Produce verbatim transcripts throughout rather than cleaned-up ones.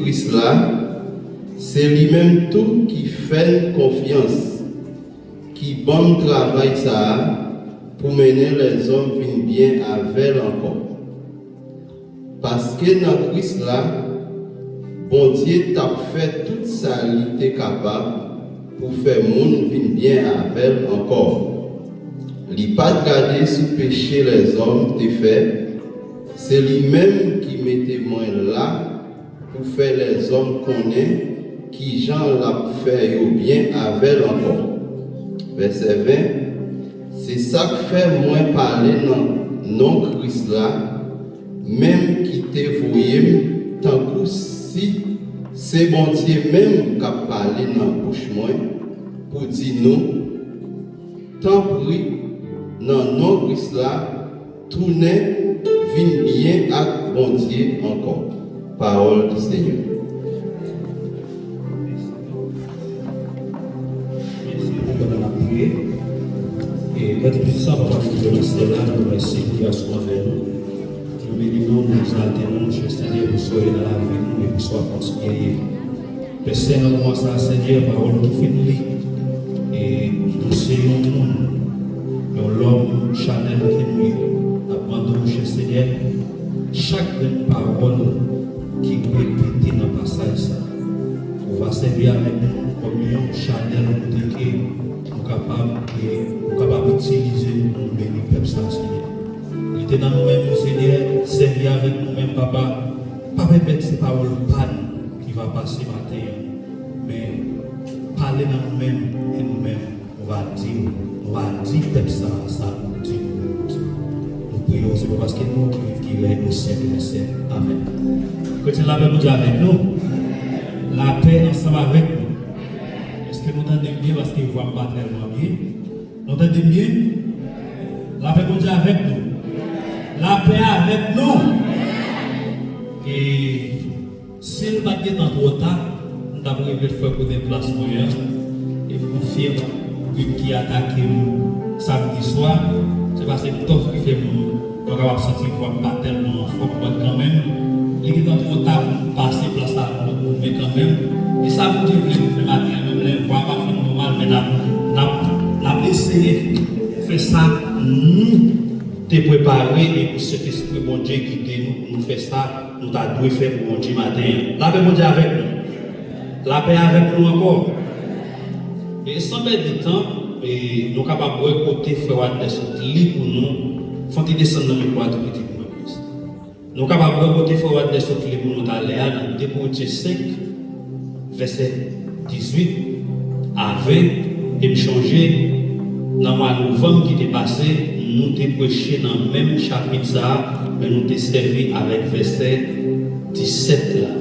Kris la, se li menm tou ki fè n konfyans, ki ban m travay sa a pou mennen lèzòm vin byen avè l ankò. Paske nan Kris la, Bondye t ap fè tout sa li te kapab pou fè moun vin byen avè l ankò. Li pa t gade sou peche lèzòm te fè, se li menm ki mete mwen la pou fè lèzòm konnen kijan l ap fè yo byen avè l ankò. Vèsè ven, se sa k fè mwen pale nan non Kris la, menm ki te voye m, tankou si se Bondye menm k ap pale nan bouch mwen, pou di nou, tanpri, nan non Kris la, tounen vin byen ak Bondye ankò. Pawòl di Senyè. Mèsi pou pandan n ap priye. E, Pè Toupisan, Papa nou ki nan syèl la, nou remèsye pou grasou anvè nou. Nou beni non, nou egzalte non, chè Senyè, pou sa w ye nan lavi nou e pou sa w ap kontinye ye. Pè Sen, nan moman sa a, Senyè, pawòl ou ki fin li. E nou se yon moun, yon lòm chanèl ke nou ye. N ap mande w, chè Senyè, chak grenn pawòl ki repete nan pasaj sa a, ou va sèvi avèk nou kòm yon chanèl kote ke nou kapab, e ou kapab itilize nou pou nou beni pèp sa a, Senyè. Rete nan nou menm, Senyè, sèvi avèk nou menm, Papa. Pa pèmèt se pawòl pa nou ki va pase maten an, men pale nan nou menm e nou menm, nou va di w, nou va di pèp sa a sa pou w di nou. Nou priye w, se pa paske nou ki viv, ki rèy o syèk dè syèk. Amèn. Kretyen, lapè Bondye avèk nou. Lapè ansanm avèk nou. Èske nou tande m byen? Paske vwa m pa tèlman byen. Nou tande m byen? Lapè Bondye avèk nou. Lapè avèk nou. E si l pa t gentan twò ta, m t ap revèt fè kote plas mwen an. E m konfye m ak griv ki atake m samdi swa. Se pa se tòf ki fè m, mwen kapab santi vwa m pa tèlman anfòm, but kanmenm, li gentan twò ta pou m pase plas la pou mwen kanmenm. E sa Bondye vle nou fè maten an, menm lè vwa pa fin nòmal, men n ap, n ap, n ap eseye fè sa nou te prepare, e pou Sentespri Bondye gide nou pou nou fè sa nou ta dwe fè pou Bondye maten an. Lapè Bondye avèk nou. Lapè avèk nou ankò. E san pèdi tan, e nou kapab wè kote frè Wadnè sot li pou nou. Fè w desann nan mikwo a tou piti pou mwen, plis. Nou kapab wè kote frè Wadnè sot li pou nou talè a nan de Korentyen senk, vèsè dizuit a ven, e m chonje nan mwa novanm ki te pase, nou te preche nan menm chapit sa a, men nou te sèvi avèk vèsè disèt la.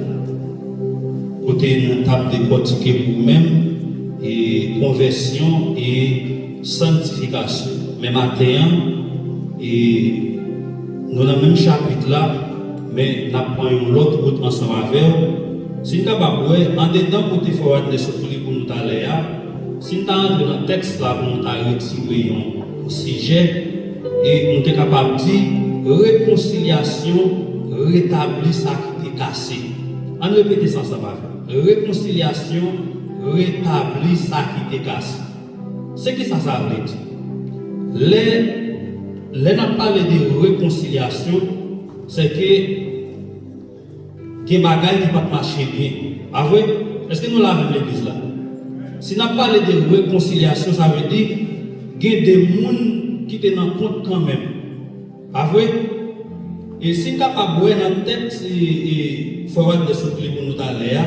Kote nou t ap dekòtike pou menm, e, konvèsyon e sanntifikasyon. Men maten an, e, nou nan menm chapit la, men n ap pran yon lòt wout ansanm avè w. Si n kapab wè, andedan kote frè Wadnè sot li pou nou talè a, si n ta antre nan tèks la pou nou ta retire yon, yon sijè, e nou te kapab di, rekonsilyasyon retabli sa ki te kase. Ann repete sa ansanm avè m. Rekonsilyasyon retabli sa ki te kase. Se ki sa sa vle di? Lè, lè n ap pale de rekonsilyasyon, se ke gen bagay ki pa t mache byen. Pa vre? Èske nou la menm legliz la? Si n ap pale de rekonsilyasyon, sa vle di gen de moun ki te nan kont kanmenm. Pa vre? E si n kapab wè nan tèks, e, e, frè Wadnè sot li pou nou talè a,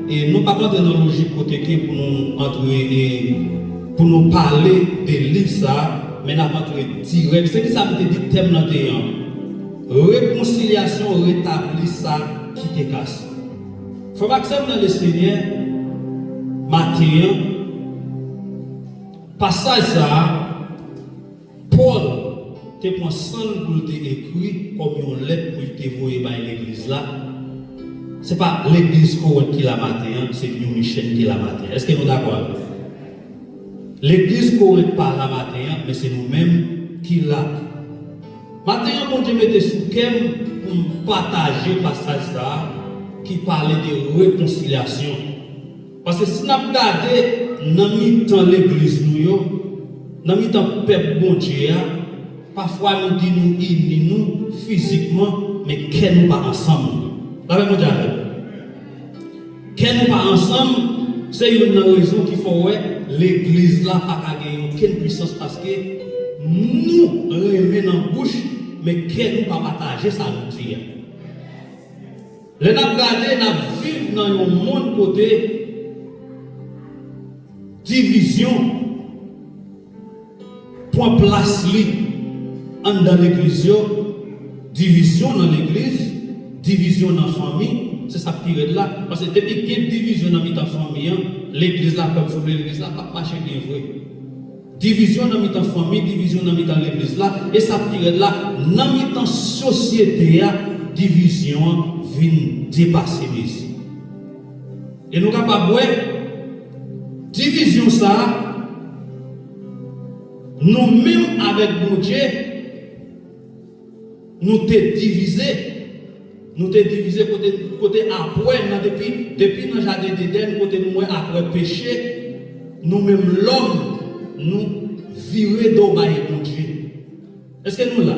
e nou p ap antre nan lojik kote ke pou nou antre, e, pou nou pale de liv sa a, men n ap antre dirèk. Se ki sa m te di tèm nan te ye an? Rekonsilyasyon retabli sa ki te kase. Frè m ak sè m nan Lesenyè, maten an, pasaj sa a, Pòl te pran san l pou l te ekri kòm yon lèt pou l te voye bay legliz la. Se pa legliz Korent ki la maten an, se New Mission ki la maten an. Èske nou dakò avè m? Legliz Korent pa la maten an, men se nou menm ki la. Maten an, Bondye mete sou kè m pou m pataje pasaj sa a, ki pale de rekonsilyasyon. Paske si n ap gade nan mitan legliz nou yo, nan mitan pèp Bondye a, pafwa nou di nou ini nou fizikman, men kè nou pa ansanm. Lapè Bondye avè nou. Kè nou pa ansanm, se youn nan rezon ki fè w wè legliz la pa ka gen okenn pisans, paske nou renmen nan bouch, men kè nou pa pataje sa nou di a. Lè n ap gade, n ap viv nan yon monn kote divizyon pran plas li anndan legliz yo, divizyon nan legliz, divizyon nan fanmi, se sa k pi rèd la. Paske depi gen divizyon nan mitan fanmi an, legliz la, kòm si w vle, legliz la p ap mache byen vre. Divizyon nan mitan fanmi, divizyon nan mitan legliz la, e sa k pi rèd la, nan mitan sosyete a, divizyon an vin depase mezi. E nou kapab wè, divizyon sa a, nou menm avèk Bondye, nou te divize. Nou te divize kote, kote apre, nan depi, depi nan jaden Edenn, kote nou wè apre peche, nou menm lòm, nou vire do bay Bondye. Èske nou la?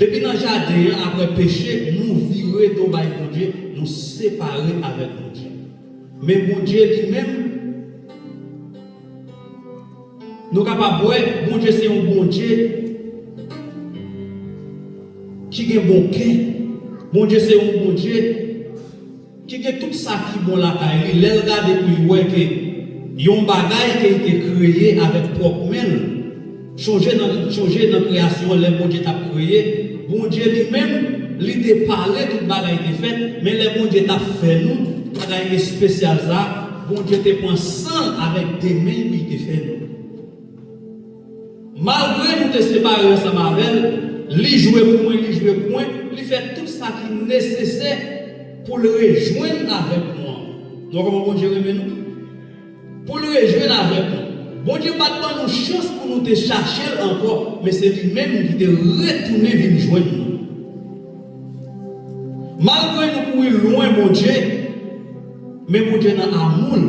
Depi nan jaden an, apre peche, nou vire do bay Bondye, nou separe avèk Bondye. Men Bondye li menm, nou kapab wè, Bondye se yon Bondye ki gen bon kè. Bondye se yon Bondye ki gen tout sa ki bon lakay li. Lè l gade pou l wè ke yon bagay ke l te kreye avèk pwòp men l, chonje nan, chonje nan kreyasyon an, lè Bondye t ap kreye, Bondye li menm, li te pale tout bagay te fèt, men lè Bondye t ap fè nou, bagay espesyal sa, Bondye te pran san l avèk de men l pou l te fè nou. Malgre nou te separe ansanm avè l, li jwe pou mwen, li jwe pou mwen, li fè tout sa ki nesesè pou l rejwenn avèk nou an. Nou wè kòman Bondye renmen nou? Pou l rejwenn avèk nou. Bondye pa t ban nou chans pou nou te chache l ankò, men se li menm ki te retounen vin jwenn nou. Malgre nou kouri lwen Bondye, men Bondye nan amou l,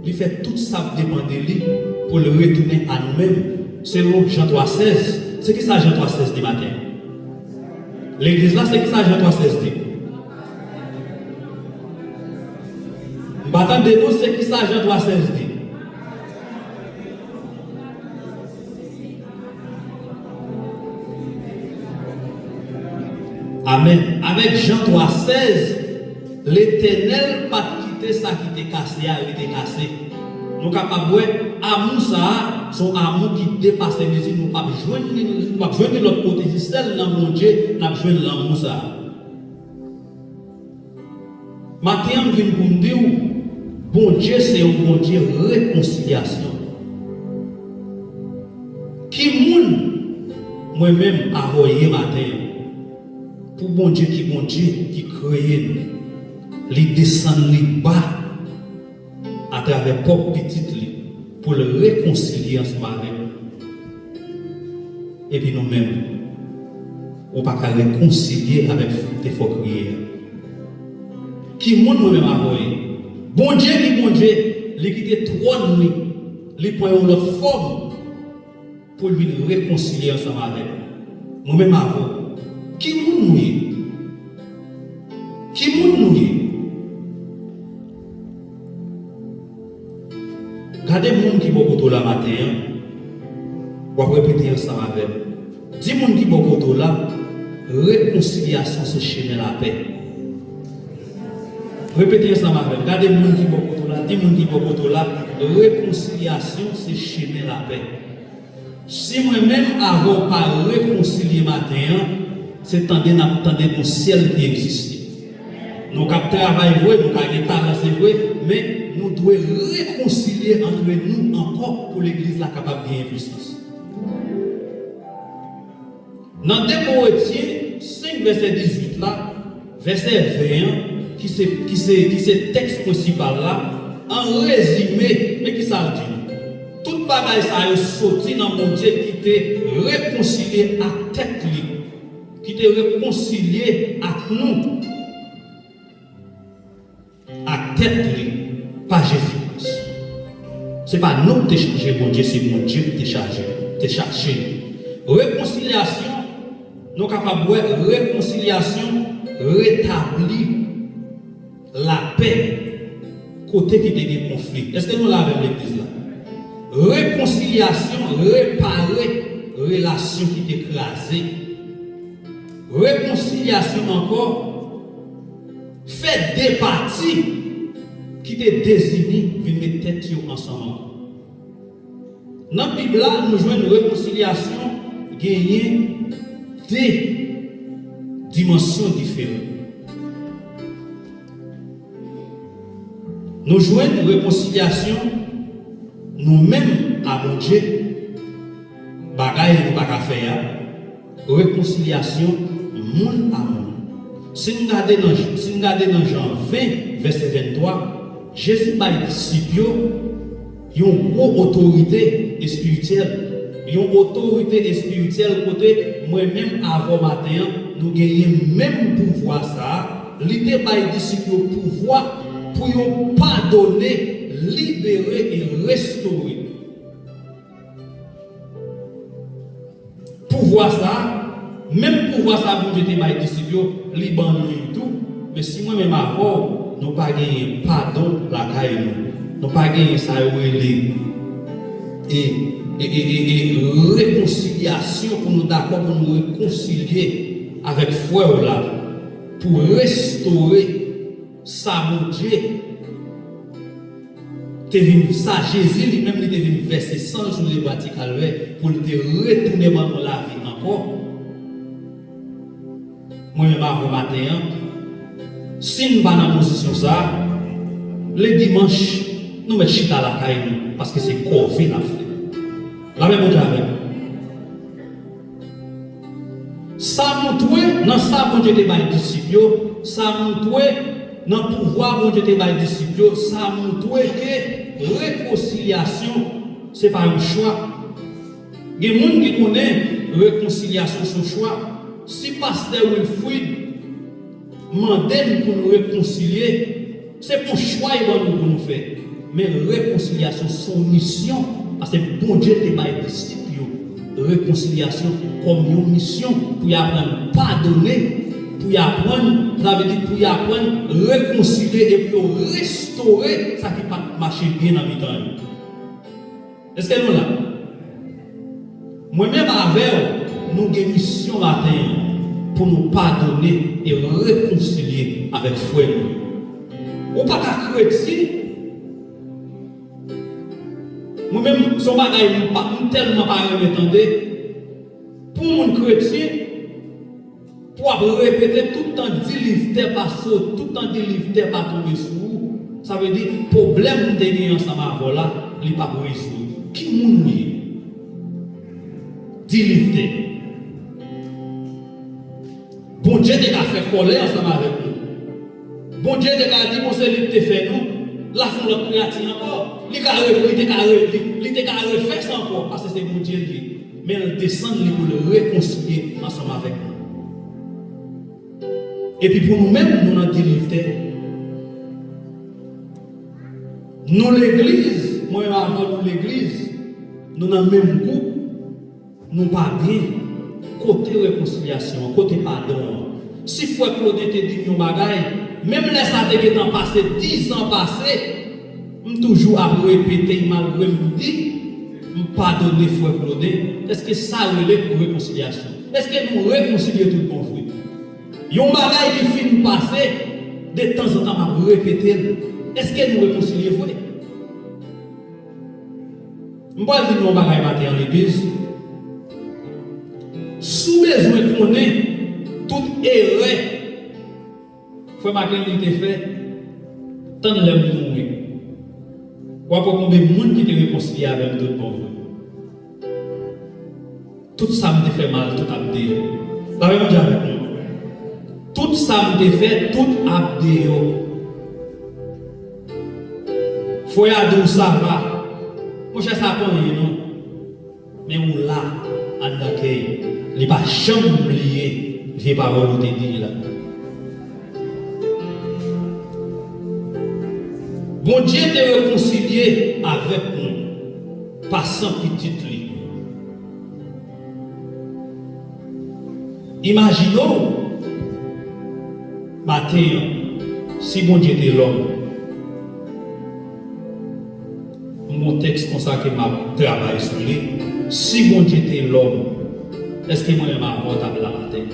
li fè tout sa ap depann de li pou l retounen a nou menm, selon Jan twa sèz. Se ki sa Jan twa sèz di maten an? Legliz la, se ki sa Jan twa sèz di? M pa tande non, se ki sa Jan twa sèz di? Amèn. Avèk Jan twa sèz, Letènèl pa t kite sa ki te kase a rete kase. Nou kapab wè, amou sa a, se yon amou ki depase mezi, nou p ap jwenn li, nou p ap jwenn li lòt kote, se sèl nan Bondye n ap jwenn lanmou sa a. Maten an, m vin pou m di w, Bondye se yon Bondye rekonsilyasyon. Ki moun mwen menm avè w ye maten an? Pou Bondye ki Bondye ki kreye nou, li desann li ba atravè pwòp Pitit li pou l rekonsilye ansanm avèk nou. Epi nou menm, ou pa ka rekonsilye avèk defòkriye a. Ki moun mwen menm avè w ye? Bondye ki Bondye, li kite twòn li, li pran yon lòt fòm pou l vin rekonsilye ansanm avèk nou. Mwen menm avè w, ki moun nou ye? Ki moun nou ye? Gade moun ki bò kote w la maten an, w ap repete ansanm avè m. Di moun ki bò kote w la, rekonsilyasyon se chemen lapè. Repete ansanm avè m. Gade moun ki bò kote w la, di moun ki bò kote w la, rekonsilyasyon se chemen lapè. Si mwen menm avè w pa rekonsilye maten an, se tande n ap tande gon syèl ki egziste. Nou ka ap travay vre, nou ka gen talan, se vre, men nou dwe rekonsilye antre nou ankò pou legliz la kapab genyen pisans. Nan de Korentyen senk vèsè dizuit la, vèsè ven an, ki se, ki se, ki se tèks prensipal la, an rezime, men ki sa l di nou? Tout bagay sa yo soti nan Bondye ki te rekonsilye ak tèt li, ki te rekonsilye ak nou. ak tèt li pa Jezi Kris. Se pa nou k te chanje Bondye, se Bondye k te chaje, te chache nou. Rekonsilyasyon, nou kapab wè rekonsilyasyon retabli lapè kote ki te gen konfli. Èske nou la avè m, legliz la? Rekonsilyasyon repare relasyon ki te kraze. Rekonsilyasyon ankò fè de pati ki te dezini vin met tèt yo ansanm ankò. Nan Bib la, nou jwenn rekonsilyasyon genyen de dimansyon diferan. Nou jwenn rekonsilyasyon nou menm a Bondye, bagay nou pa ka fè a, rekonsilyasyon moun a moun. Si n gade nan, si n gade nan Jan ven, vèsè venntwa, Jezi bay disip yo yon gwo otorite espirityèl. Yon otorite espirityèl kote mwen menm avè w maten an, nou genyen menm pouvwa sa a. Li te bay disip yo pouvwa pou yo padone, libere e restore. Pouvwa sa a, menm pouvwa sa a Bondye te bay disip yo, li ban nou li tou. Men si mwen menm avè w, nou pa genyen padon lakay nou, nou pa genyen sa yo rele e, e, e, e, e rekonsilyasyon pou nou dakò pou nou rekonsilye avèk frè w la, pou restore sa Bondye te vin, sa Jezi li menm li te vin vèse san l sou lebwa ti Kalvè pou l te retounen ban nou lavi ankò. Mwen menm avè w maten an, si n pa nan pozisyon sa a, le dimanch, nou mèt chita lakay nou, paske se kòve n ap fè. Lapè Bondye avè nou. Sa montre nan sa Bondye te bay disip yo, sa montre nan pouvwa Bondye te bay disip yo, sa montre ke rekonsilyasyon se pa yon chwa. Gen moun ki konnen rekonsilyasyon se yon chwa. Si pastè Wilfrid mande n pou n rekonsilye, se pa yon chwa li ban nou pou nou fè. Men rekonsilyasyon se yon misyon, paske Bondye te bay disip yo rekonsilyasyon kòm yon misyon pou y aprann padone, pou y aprann, sa vle di pou y aprann rekonsilye epi yo restore sa ki pa t mache byen nan mitan yo. Èske nou la? Mwen menm avè w, nou gen misyon maten an pou nou padone e rekonsilye avèk frè nou yo. Ou pa ka kretyen, mwen menm, se yon bagay m pa, m tèlman pa renmen tande, pou yon moun kretyen, pou w ap repete tout tan di liv tè pa sot, tout tan di liv tè pa tonbe sou ou, sa vle di pwoblèm m te gen ansanm avè w la, li p ap rezoud. Ki moun ou ye? Di liv tè. Bondye te ka fè kòlè ansanm avèk nou. Bondye te ka di, bon, se li ki te fè nou, l a fè yon lòt kreyati ankò. Li ka re-, li te ka re-, li, li te ka refè sa ankò, paske se Bondye l ye. Men l desann li pou l rekonsilye ansanm avèk nou. Epi pou nou menm, nou nan deliv tè. Nou legliz, mwen menm avè w nou legliz, nou nan menm gwoup, nou pa byen. Kote rekonsilyasyon an? Kote padon an? Si frè Claudin te di m yon bagay, menm lè sa te gentan pase dizan pase, m toujou ap repete l malgre m di, m padone frè Claudin. Èske sa rele rekonsilyasyon? Èske nou rekonsilye tout bon vre? Yon bagay ki fin pase, de tanzantan m ap repete l. Èske nou rekonsilye vre? M pral di nou yon bagay maten an, legliz. Si w bezwen konnen tout erè frè Mackenly te fè, tann lè m mouri. W ap wè konbyen moun ki te rekonsilye avè m tout bon vre. Tout sa m te fè mal, tout ap deyò. Lapè Bondye avèk nou. Tout sa m te fè, tout ap deyò. Frè a di w sa va. Monchè, sa pa anyen non. Men ou la, anndan kè l. Li pa janm bliye vye pawòl ou te di l la. Bondye te rekonsilye avèk nou pa san Pitit li. Imajine w maten an, si Bondye te lòm, m gon tèks konsa ke m ap travay sou li, si Bondye te lòm, èske mwen menm avè w t ap la maten?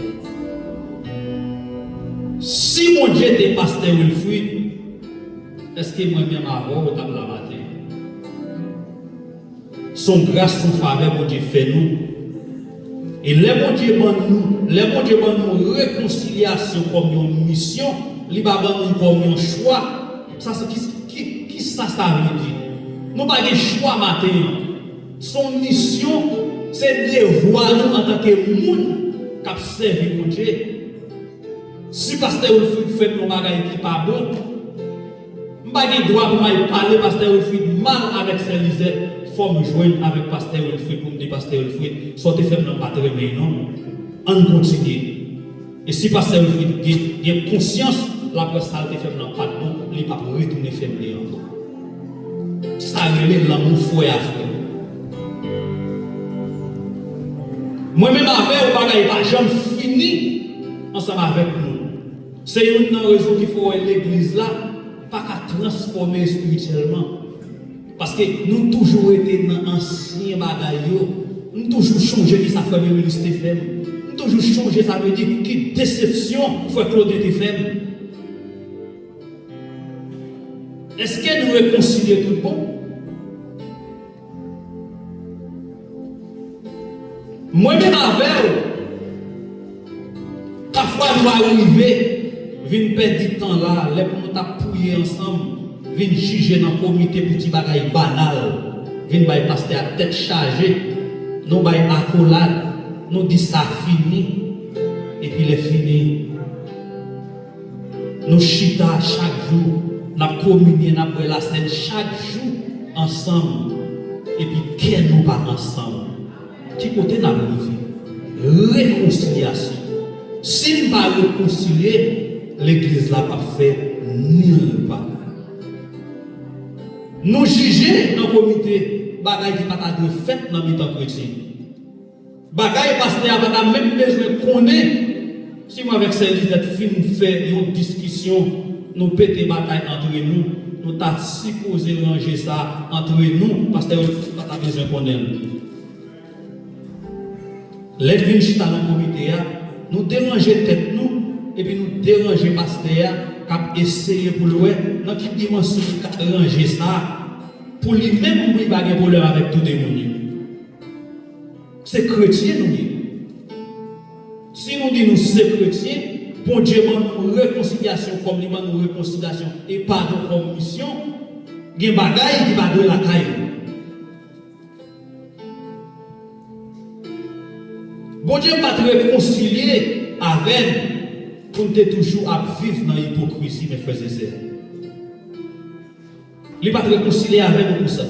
Si Bondye te pastè Wilfrid, èske mwen menm avè w t ap la maten? Se yon gras, se yon favè Bondye fè nou. E lè Bondye ban nou, lè Bondye ban nou rekonsilyasyon kòm yon misyon, li pa ban nou l kòm yon chwa. Sa se ki, ki, ki sa sa vle di? Nou pa gen chwa maten an. Se yon misyon, se devwa nou antanke moun k ap sèvi Bondye. Si pastè Wilfrid fè m yon bagay ki pa bon, m pa gen dwa pou m al pale pastè Wilfrid mal avèk sè Lizèt. Fò m jwenn avèk pastè Wilfrid pou m di pastè Wilfrid, sa w te fè m nan m pa t renmen l non. Ann kontinye. E si pastè Wilfrid gen, gen konsyans, l ap wè sa l te fè m nan pa t bon, li p ap retounen fè m li ankò. Sa rele lanmou frè a frè. Mwen menm avè w, bagay pa janm fini ansanm avèk nou. Se youn nan rezon ki fè w wè legliz la pa ka transfòme espirityèlman. Paske nou toujou rete nan ansyen bagay yo. M toujou chonje kisa frè Merilis te fè m. M toujou chonje sa vle di ki desepsyon frè Claude te fè m. Èske nou rekonsilye tout bon? Mwen menm avè w, pafwa nou arive vin pèdi tan la, lè pou nou t ap priye ansanm, vin jije nan komite pou ti bagay banal, vin bay pastè a tèt chaje, nou bay akolad, nou di sa fini, epi lè fini, nou chita chak jou, n ap kominye, n ap bwè lasèn chak jou ansanm, epi kè nou pa ansanm. Ki kote n ap rive? Rekonsilyasyon. Si n pa rekonsilye, legliz la p ap fè nil pa. Nou jije nan komite bagay ki pa ta dwe fèt nan mitan kretyen. Bagay pastè a pa ta menm bezwen konnen si mwen avèk sè Lizèt fin fè yon diskisyon, nou pete batay antre nou, nou ta sipoze ranje sa antre nou, pastè Wilfrid pa ta bezwen konnen l. Lè n vin chita nan komite a, nou deranje tèt nou, epi nou deranje pastè a k ap eseye pou l wè nan ki dimansyon li ka ranje sa, pou li menm pou li pa gen pwoblèm avèk tout moun yo. Se kretyen nou ye. Si nou di nou se kretyen, Bondye ban nou rekonsilyasyon kòm li ban nou rekonsilyasyon e padon kòm misyon, gen bagay ki pa dwe lakay nou. Bondye pa t rekonsilye avè n pou n te toujou ap viv nan ipokrizi, men frè e sè. Li pa t rekonsilye avè nou pou sa.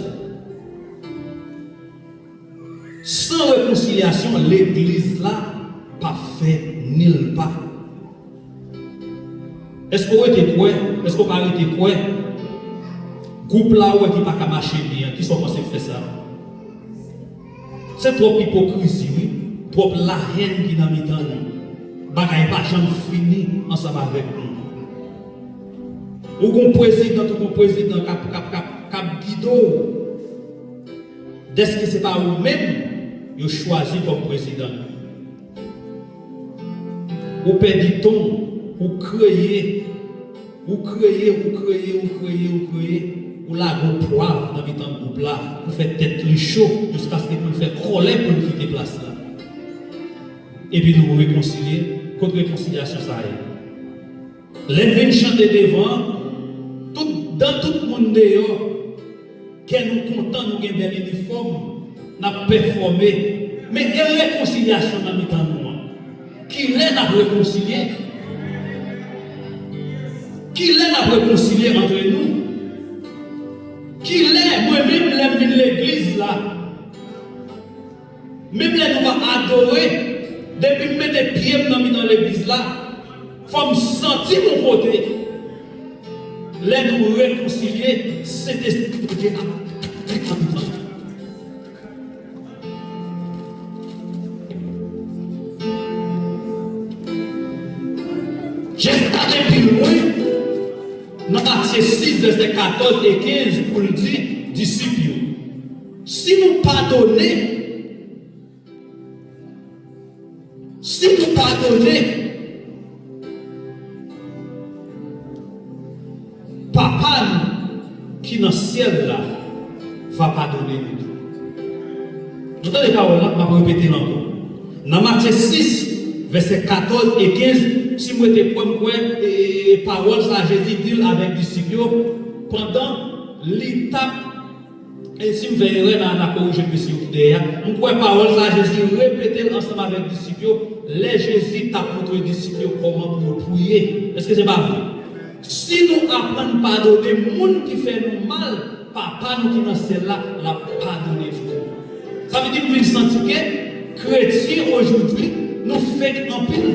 San rekonsilyasyon, legliz la p ap fè nil pa. Èske w rete kwè? Èske w pa rete kwè? Gwoup la ou wè ki pa ka mache byen an, kisa w panse k fè sa? Se twòp ipokrizi, wi. Twòp lahèn ki nan mitan nou. Bagay pa janm fini ansanm avèk nou. Ou gon prezidan, ou gon prezidan k ap, k ap, k ap, k ap gide w. Dèske se pa ou menm yo chwazi kòm prezidan. Ou pèdi ton, ou kreye, ou kreye, ou kreye, ou kreye, ou kreye, ou lage yon pwav nan mitan gwoup la pou fè tèt li cho, jiskaske pou l fè kòlè pou l kite plas la. Epi nou rekonsilye, kot rekonsilyasyon sa a ye? Lè n vin chante devan an, tout, dan tout moun deyò, kè nou kontan, nou gen bèl inifòm, n ap pèfòme. Men e rekonsilyasyon nan mitan nou an? Kilè n ap rekonsilye? Kilè n ap rekonsilye antre nou? Kilè mwen menm, lè m vin legliz la, menm lè nou pa adore, depi m mete pye m nan mitan legliz la, fò m santi m yon kote. Lè nou rekonsilye, Sentespri Bondye ap vin andidan nou. Jezi ale pi lwen nan Matye sis, vèsè katòz e kenz, pou l di disip yo, si nou padone, si nou padone, Papa nou ki nan syèl la va padone nou tou. Nou tande pawòl la, m ap repete l ankò. Nan Matye sis, vèsè katòz e kenz, si m rete pran, m kwè, e, e, e pawòl sa a Jezi di l avèk disip yo pandan li t ap E si m fè erè, n a, n a korije mesye yo ki dèyè a. M kwè pawòl sa a Jezi repete l ansanm avèk disip yo, lè Jezi t ap montre disip yo kòman pou yo priye. Èske se pa vre? Si nou aprann padone moun ki fè nou mal, Papa nou ki nan syèl la, l ap padone nou tou. Sa vle di m vin santi ke kretyen ojodwi, nou fake anpil.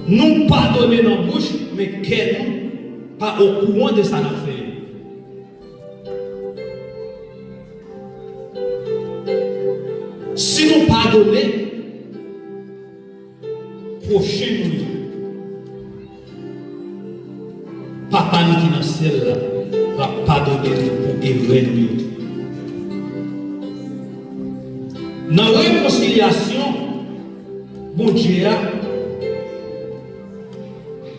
Nou padone nan bouch, men kè nou pa okouran de sa n ap fè yo. Si nou padone pwochen nou yo, Papa nou ki nan syèl la va padone nou pou erè nou yo. Nan rekonsilyasyon Bondye a,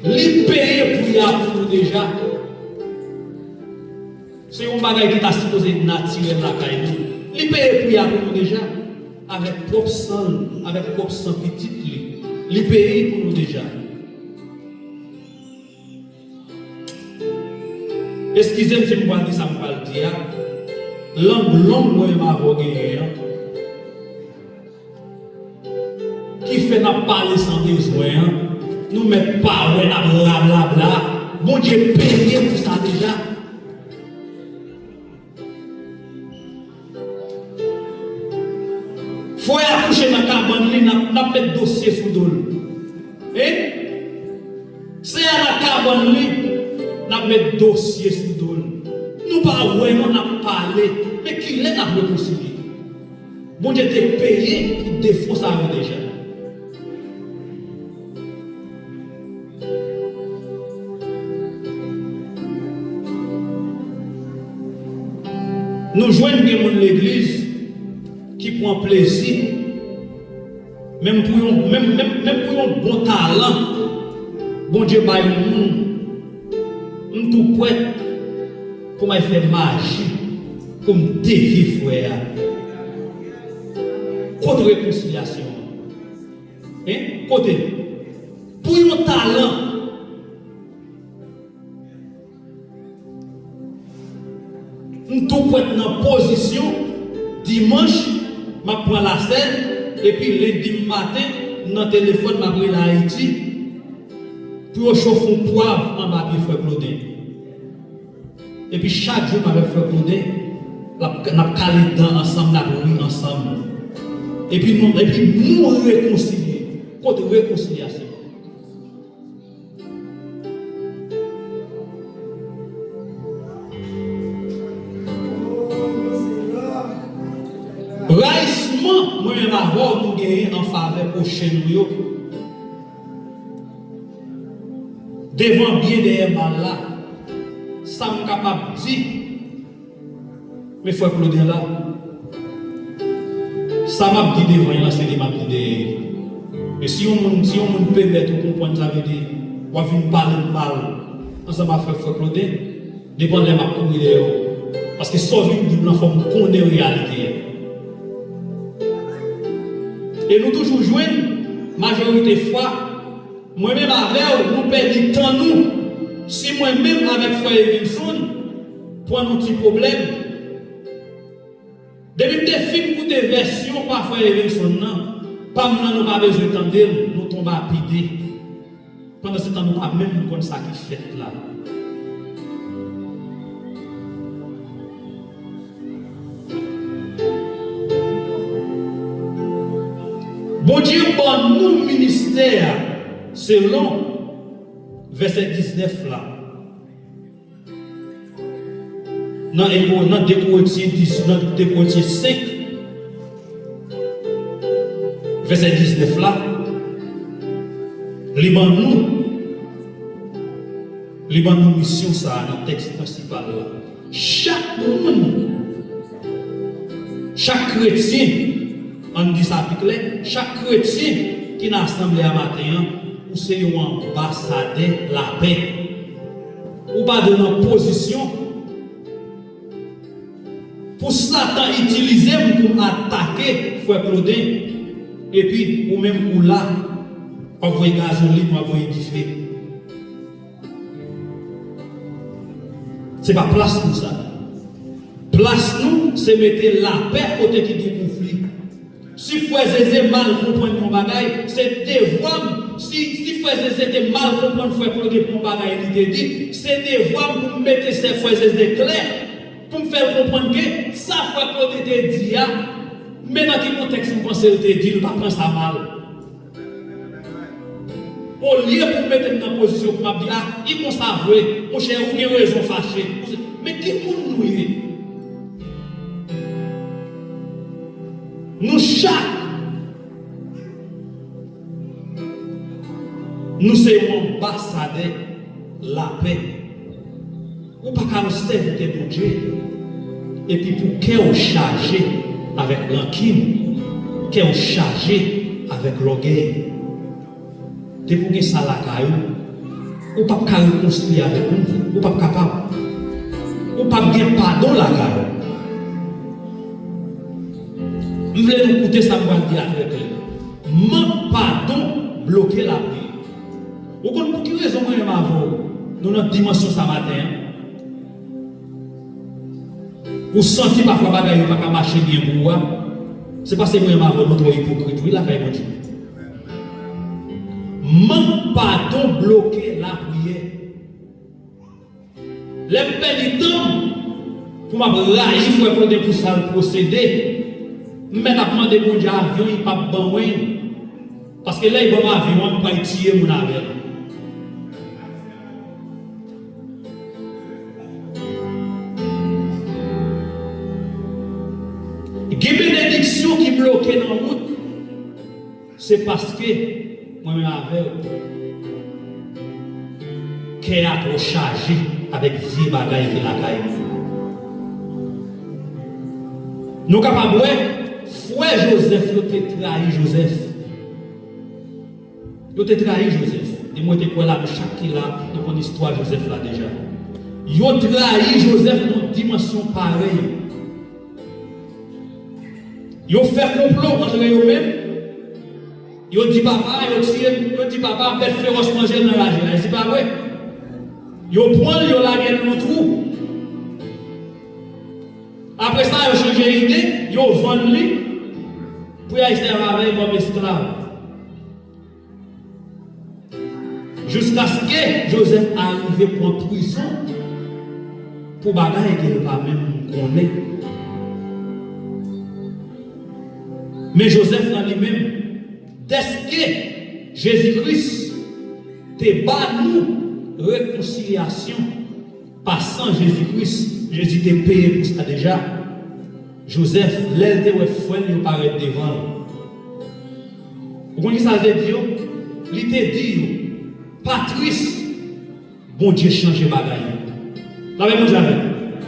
li peye pri a pou nou deja. Se yon bagay ki ta sipoze natirèl lakay nou. Li peye pri a pou nou deja. Avèk pwòp san l, avèk pwòp san pitit li, li peye pou nou deja. Eskize m si m pral di sa m pral di a. Lang long mwen menm avè w genyen an, ki fè n ap pale san bezwen an, nou mèt pa wè, n ap rablabla. Bondye peye pou sa deja. Frè a kouche nan kabann li, n ap, n ap met dosye sou do l. Hein? Sè a nan kabann li, n ap met dosye sou do l. Nou pa wè non, n ap pale. Men kilè n ap rekonsilye? Bondye te peye pou defo sa yo deja. Nou jwenn gen moun legliz ki pran plezi, menm pou yon, menm, menm, menm pou yon bon talan Bondye bay yon moun, m tou prèt pou m al fè maji pou m devye frè a. Kot rekonsilyasyon an? Hein? Kote l? Pou yon talan, m tou prèt nan pozisyon, dimanch, m ap pran lasèn, epi lendi maten, m nan telefòn, m ap rele Ayiti, pou yo chofe yon pwav anba pye frè Claudin. Epi chak jou m avèk frè Claudin, n ap, n ap kale dan ansanm, n ap ri ansanm. Epi nou, epi nou rekonsilye. Kot rekonsilyasyon? Rayisman mwen menm avè w nou genyen an favè pwochen nou yo. Devan byen dèyè mal la, sa m kapab di, men frè Claudin la, sa m ap di devan l lan, se li m ap di dèyè l. Men si yon moun, si yon moun pèmèt ou konprann sa vle di, w ap vin pale m mal ansanm avèk frè Claudin, depann lè m ap kouri dèyè w. Paske sa w vin di m lan, fò m konnen reyalite a. E nou toujou jwenn, majorite fwa, mwen menm avè w, nou pèdi tan nou. Si mwen menm avèk frè Evinson pran yon ti pwoblèm, depi m te fin koute vèsyon pa frè Evinson nan, pa m nan nou pa bezwen tande l, nou tonbe a pide. Pandansetan, nou pa menm konn sa ki fèt la. Bondye ban nou Selon vèsè diznèf la, nan Ebre-, nan de Korentyen dis, nan de Korentyen senk, vèsè diznèf la, li ban nou, li ban nou misyon sa a nan tèks prensipal la. Chak moun, chak kretyen, ann di sa pi klè, chak kretyen ki nan asanble a maten an, ou se yon anbasadè lapè. Ou pa dwe nan pozisyon pou Satan itilize m pou m atake frè Claudin, epi ou menm ou la, w ap voye gazolin, w ap voye dife. Se pa plas nou sa. Plas nou, se mete lapè kote ki gen konfli. Si frè Zeze mal konprann yon bagay, se devwa m. Si, si frè Zeze te mal konprann frè Claude pou yon bagay li te di, se devwa m pou m mete sè frè Zeze klè, pou m fè l konprann ke sa frè Claude te di a, men nan ki kontèks m panse l te di l, pa pran sa mal. Olye pou m mete m nan pozisyon pou m ap di, a, li konsa vre, monchè, ou gen rezon, fache. Men ki moun nou ye? Nou chak, nou se yon anbasadè lapè. Ou pa ka yon sèvitè Bondye epi pou kè w chaje avèk rankin, kè w chaje avèk lògèy. Depi w gen sa lakay ou, ou p ap ka rekonstwi avèk moun, ou p ap kapab. Ou p ap gen padon lakay ou. M vle nou koute sa m pral di a trè klè. Mank padon bloke lapriyè. Ou konn pou ki rezon mwen menm avè w, nou nan dimansyon sa maten an? Ou santi pafwa bagay yo pa ka mache byen pou ou a? Se paske mwen menm avè w, nou twò ipokrit, wi, lakay Bondye. Mank padon bloke lapriyè. Lè m pèdi tan m pou m ap rayi frè Claude pou sa l posede, m mèt ap mande Bondye avyon li p ap ban mwen. Paske lè li ban m avyon an, m pral tiye moun avè l. Gen benediksyon ki bloke nan wout. Se paske mwen menm avè w, kè a twò chaje avèk vye bagay ki lakay nou. Nou kapab wè, frè Jozèf yo te trayi Jozèf. Yo te trayi Jozèf. E mwen te kwè la, nou chak ki la, nou konn istwa Jozèf la deja. Yo trayi Jozèf nan yon dimansyon parèy. Yo fè konplo antre yo menm. Yo di papa, yo tiye, yo di papa, bèt fewòs manje l nan raje a. E se pa vre. Yo pran l, yo lage l nan twou. Apre sa, yo chanje ide, yo vann li pou y al sèvi avè l kòm esklav. Jiskaske Jozèf arive pran prizon pou bagay ke l pa menm konnen. Men Jozèf nan li menm, dèske Jezi Kris te ba nou rekonsilyasyon pa san Jezi Kris, Jezi te peye pou sa deja. Jozèf, lè l te wè frè l yo parèt devan l, ou konn ki sa l te di yo? Li te di yo, pa tris, Bondye chanje bagay yo. Lapè Bondye avè nou.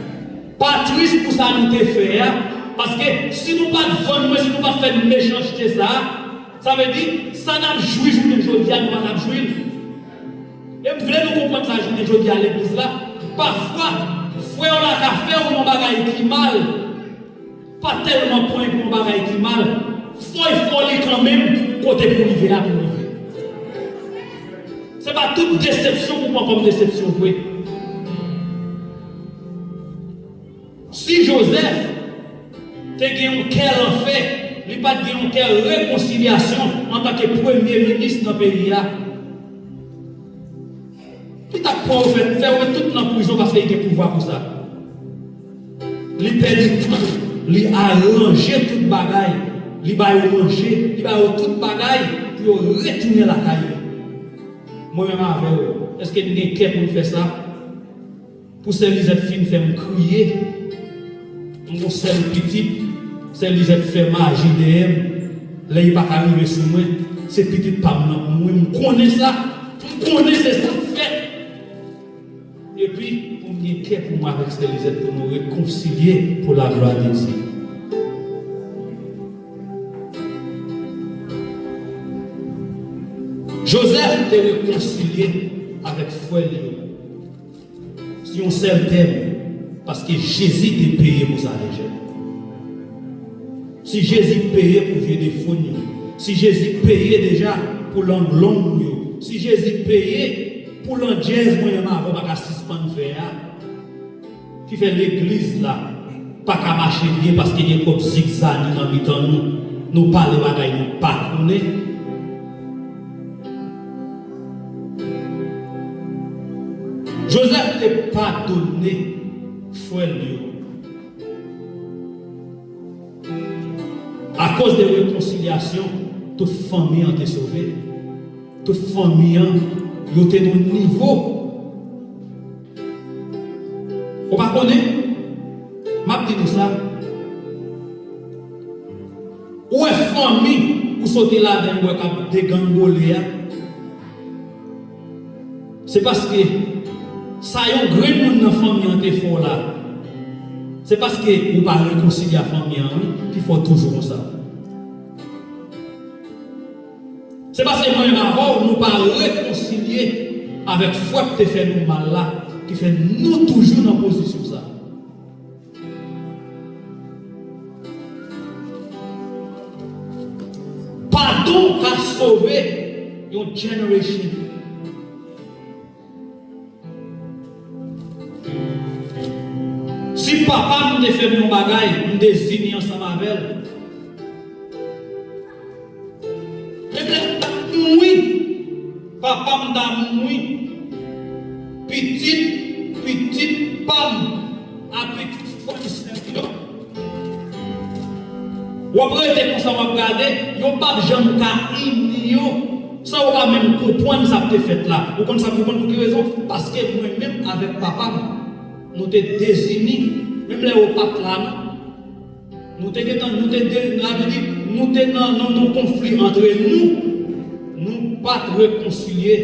Pa tris pou sa nou te fè a, paske si nou pa t vann mwen, si nou pa t fè m mechanste sa a, sa vle di, sa n ap jwi jounen jodi a, nou pa t ap jwi l. E m vle nou konprann sa jounen jodi a legliz la. Pafwa, frè w la ka fè w yon bagay ki mal. Pa tèlman pran l pou yon bagay ki mal, fò l fè li kanmenm kote pou rive a pou rive. Se pa tout desepsyon pou pran kòm desepsyon vre. Si Jozèf te gen yon kè lanfè, li pa t gen yon kè rekonsilyasyon antanke premye minis nan peyi a. Li t ap pran yo fè, fè yo met tout nan prizon paske li gen pouvwa pou sa. Li pèdi tan, li aranje tout bagay, li ba yo manje, li ba yo tout bagay pou yo retounen lakay yo. Mwen menm avè w, èske n gen kè pou n fè sa? Pou sè Lizèt fin fè m kriye, m gon sèl pitit, sè Lizèt fè maji dèyè m, lè li pa ka rive sou mwen, se pitit pa m nan pou mouri, m konnen sa, m konnen se sa k fèt. Epi, pou m gen kè pou mwen avèk sè Lizèt pou nou rekonsilye pour la gloire de Dieu. Jozèf te rekonsilye avèk frè l yo sou yon sèl tèm, paske Jezi te peye pou sa deja. Si Jezi peye pou vye defo n yo, si Jezi peye deja pou lang long nou yo, si Jezi peye pou landjèz mwen menm avè w pa ka sispann fè a, ki fè legliz la pa ka mache byen paske gen twòp zigzani nan mitan nou, nou pale bagay nou pa konnen. Jozèf te padone frè l yo. Akoz de rekonsilyasyon, tout fanmi an te sove. Tout fanmi an, yo te nan nivo. Ou pa konnen? M ap di nou sa. Ou wè fanmi ou soti ladan l, ou wè k ap deganngole a. Se paske sa yon grenn moun nan fanmi an te fè w la, se paske ou pa rekonsilye a fanmi an, wi, ki fè w toujou konsa. Se paske mwen menm avè w, nou pa rekonsilye avèk frè k te fè nou mal la, ki fè nou toujou nan pozisyon sa. Padon ka sove yon generation. Si papa m te fè m yon bagay, m dezini ansanm avè l. Menm lè m ta mouri, papa m ta mouri, pitit, pitit pa m a pitit frè m sèl yo. W ap rete konsa, w ap gade, yo p ap janm ka ini yo, san yo pa menm konprann sa k te fèt la. Ou konn sa, ou konn pou ki rezon? Paske mwen menm avèk papa m, nou te dezini, menm lè yo pa t la, non. Nou te gentan, nou te de, sa vle di, nou te nan, nan, nan konfli antre nou. Nou pa t rekonsilye.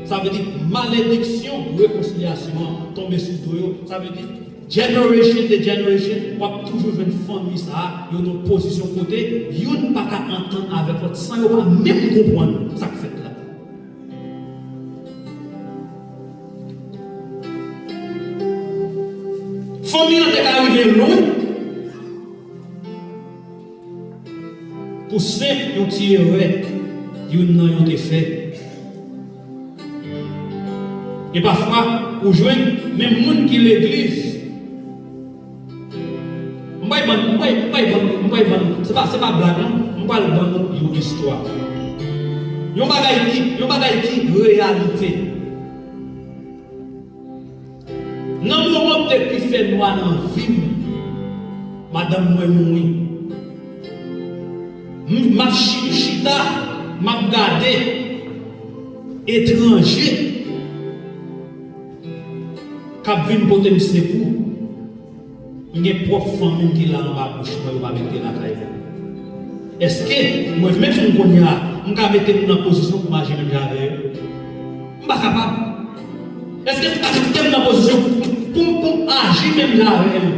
Sa vle di, malediksyon rekonsilyasyon an tonbe sou do yo. Sa vle di, generation to generation, w ap toujou jwenn fanmi sa a, yo nan pozisyon kote youn pa ka antann avèk lòt san yo pa menm konprann sa k fèt la. Fanmi an te ka rive lwen pou senp yon ti erè youn nan yo te fè. E pafwa, ou jwenn menm moun ki legliz. M pral ban, m pral, m pral ban, m pral ban, se pa, se pa blag non, m pral ban nou yon istwa. Yon bagay ki, yon bagay ki reyalite. Nan moman k te pi fè nwa nan vi m, madanm mwen mouri. M, m ap chi-, chita, m ap gade etranje k ap vin pote m sekou. M gen pwòp fanmi m ki la anba bouch mwen, yo pa mete lakay mwen. Èske mwen menm kounye a, m ka mete m nan pozisyon pou m aji menm jan avè yo? M pa kapab. Èske m ka mete m nan pozisyon pou, pou, pou m aji menm jan avè yo?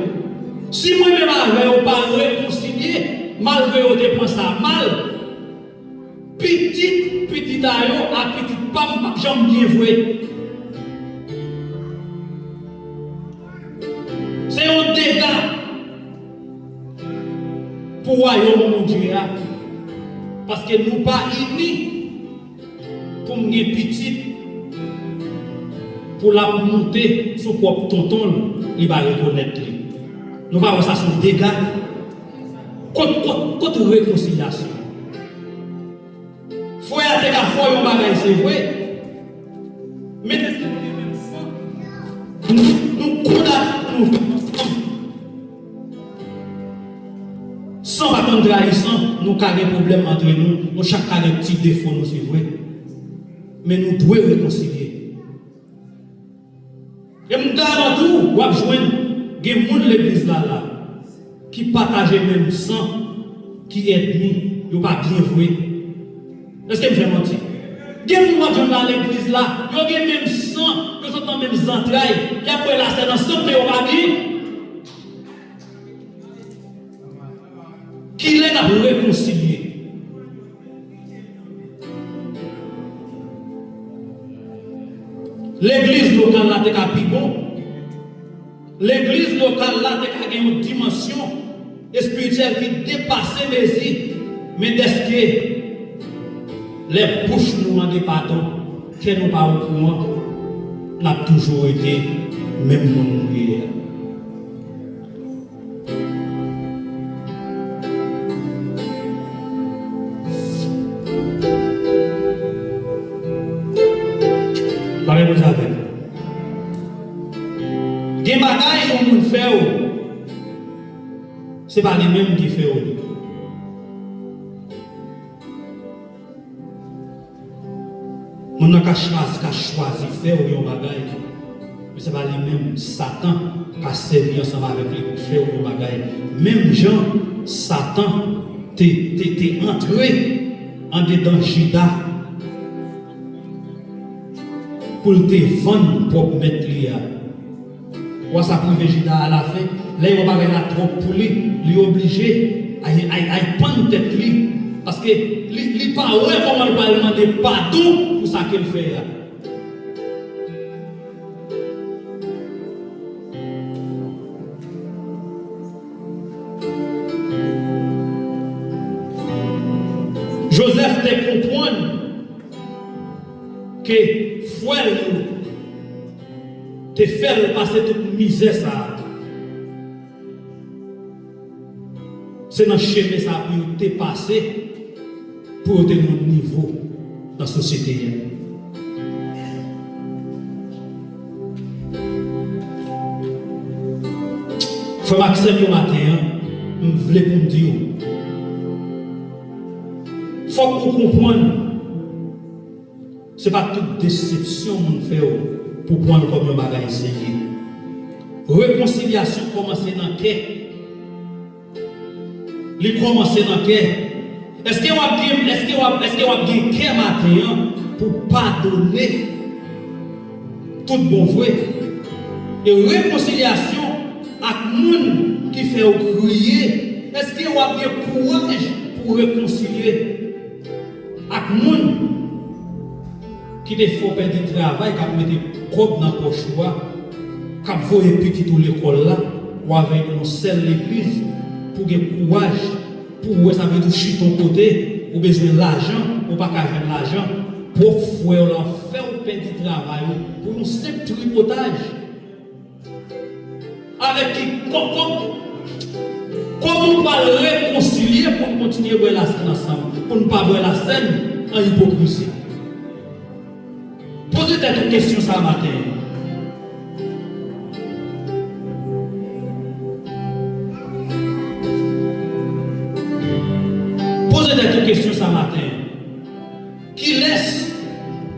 Si mwen menm avè yo pa rekonsilye, malgre yo te pran sa mal, pitit pitit a yo ak pitit pa m p ap janm byen vre. Se yon dega pou wayòm Bondye a, paske nou pa ini pou m gen pitit pou l ap moute sou pwòp tonton l, li pa rekonèt li. Nou pa wè sa se yon dega? Kot, kot, kot rekonsilyasyon? Frè a te ka fè w yon bagay, se vre. Men nou, nou kondane nou ansanm. San pa konn trayi san, nou ka gen pwoblèm antre nou, nou chak ka gen ti defo nou, se vre. Men nou dwe rekonsilye. E m garanti w, w ap jwenn gen moun legliz la la ki pataje menm san, ki ènmi, yo pa byen vre. Èske m fè manti? Gen moun w ap jwenn nan legliz la, yo gen menm san, yo sot nan menm zantray, y ap bwè lasèn ansanm, men yo pa byen. Kilè n ap rekonsilye? Legliz lokal la te ka pi bon. Legliz lokal la te ka gen yon dimansyon espirityèl ki depase mezi, men dèske lè bouch nou mande padon, kè nou pa okouran, n ap toujou rete menm moun nou ye a. Pale Bondye avè m. Gen bagay yon moun fè w, se pa li menm ki fè w li. Moun nan ka chwazi, ka chwazi fè w yon bagay, men se pa li menm, Satan ka sèvi ansanm avèk li pou fè w yon bagay. Menm jan Satan te, te, te antre andedan Jida pou l te vann pwòp mèt li a. Wè sa k rive Jida alafen, lè yo bagay la twòp pou li, li oblije ay, ay, ay pann tèt li, paske li, li pa wè kòman l pral mande padon pou sa ke l fè a. Jozèf te konprann ke frè l yo te fè l pase tout mizè sa a. Se nan chemen sa a pou yo te pase, pou yo te nan yon nivo nan sosyete a. Frè m ak sè m yo maten an, m vle pou m di w, fòk ou konprann se pa tout desepsyon moun fè w pou pran l kòm yon bagay serye. Rekonsilyasyon kòmanse nan kè. Li kòmanse nan kè. Èske w ap gen, èske w ap, èske w ap gen kè maten an pou padone tout bon vre? E rekonsilyasyon ak moun ki fè w kriye, èske w ap gen kouraj pou rekonsilye ak moun ki te fè w pèdi travay, k ap mete kòb nan pòch ou a, k ap voye pitit ou lekòl la, ou avèk yon sèl legliz pou gen kouraj pou w wè, sa vle di w chita yon kote, ou bezwen lajan, ou pa ka jwenn lajan, pwòp frè w la fè w pèdi travay ou pou yon senp tripotaj. Avèk ki kòkòt? Kòman w pral rekonsilye pou n kontinye bwè lasèn ansanm, pou n pa bwè lasèn an ipokrizi? Poze tèt ou kesyon sa a maten an. Poze tèt ou kesyon sa a maten an. Kilès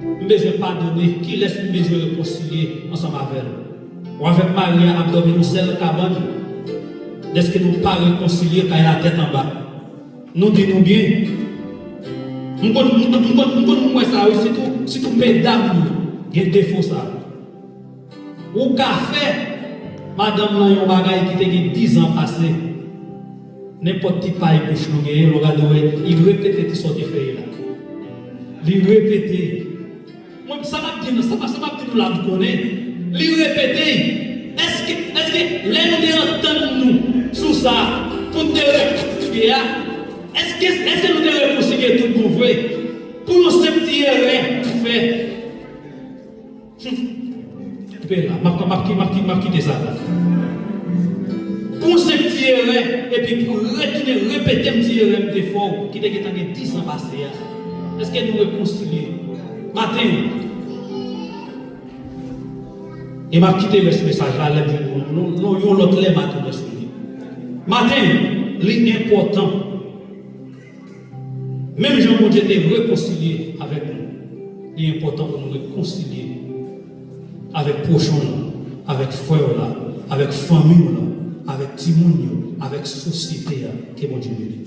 m bezwen padone? Kilès m bezwen rekonsilye ansanm avè l? Ou avèk mari a ap dòmi nan sèl kabann, dèske nou pa rekonsilye, kay la tèt anba. Nou di nou byen. M konn, m konn, m konn, m konn wè sa wi, sitou, sitou medam nou gen defo sa. Ou ka fè madanm lan yon bagay ki te gen dizan pase. Nenpòt ti pay bouch nou genyen, lè w gade w wè, li repete ti sa w te fè la. Li repete. Mwen, sa m ap di nou, sa m, sa m ap di nou la, m konnen. Li repete. Èske, èske lè nou te antann nou sou sa, pou n te rekonsilye a, èske, èske nou te rekonsilye tout bon vre? Pou yon senp ti erè nou fè. Kenbe la, m ap, m ap, m ap, m ap kite sa la. Pou yon senp ti erè, epi pou retounen repete yon ti erè m te fè w, ki te gentan gen dizan pase a. Èske nou rekonsilye? Maten, e m ap kite rès mesaj la, lè m jwenn yon, yon, yon, yon lòt lè, m a tou rès li. Maten, li enpòtan. Menm jan Bondye te rekonsilye avèk nou, Li enpòtan pou nou rekonsilye avèk pwochen w lan, avèk frè w la, avèk fanmi w lan, avèk timoun yo, avèk sosyete a. Ke Bondye beni.